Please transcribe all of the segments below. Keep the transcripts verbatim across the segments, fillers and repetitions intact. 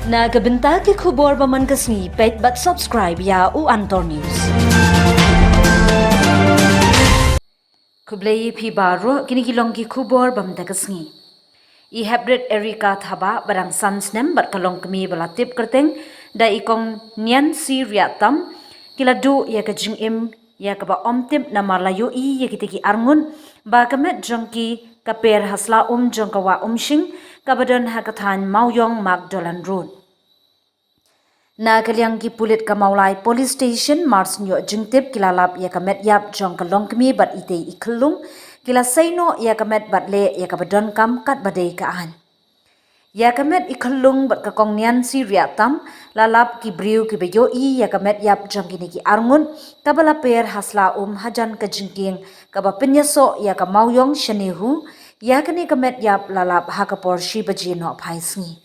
Na ka bynta ki khubor ba man ka sngi, peit bad subscribe ïa u Antor News. Khublei phi baroh, kine ki long ki khubor ba mynta ka sngi. I Heprit Erika Thabah ba dang san snem bad ka longkmie ba la tip kyrteng da i Kong Niansi Riahtam ki la duh ïa ka jingim ïa kaba ym tip namar la ïohi ïa kita ki arngut ba ka met jong ki ka per ha sla um jong ka wah Umshing kaba don ha ka thaiñ Mawiong Magdolan Road. Na ka liang ki pulit ka Mawlai Police Station mar shu ïoh jingtip ki la lap ïa ka met ïap jong ka longkmie bad itei i khyllung, ki la sei noh ïa ka met bad leh ïa kaba donkam katba dei ka aiñ. Ïa ka met i khyllung bad ka Kong Niansi Riahtam la lap ki briew kiba ïohi ïa ka met ïap jong kine ki arngut kaba la per ha sla um hajan ka jingkieng kaba pynïasoh ïa ka Mawiong Shanehu. Ïa kane ka met ïap la lap ha ka por shi baje nohphai sngi.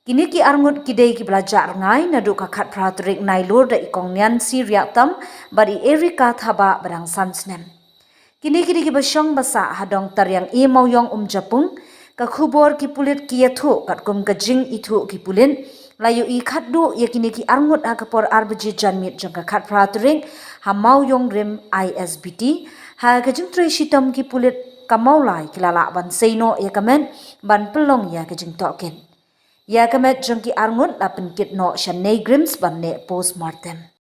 Kine ki arngut ki dei kiba la jah rngai naduh ka khatphra tarik Nailur da i Kong Niansi Riahtam bad i Erika Thabah ba dang san snem. Kine ki dei kiba shong ba sah ha dong tariang i Mawiong Umjapung. Ka khubor ki pulit ki ïathuh katkum ka jingithuh ki pulit, la ïohi khatduh ïa kine ki arngut ha ka por ar baje janmiet jong ka khatphra tarik ha Mawiong Rim I S B T. Ha ka jingtrei shitom ki pulit ka Mawlai ki la lah ban sei noh ïa ka met ban pynlong ïa ka jingtohkit. Ïa ka met jong ki arngut la pynkit noh sha NEIGRIHMS ban leh postmortem.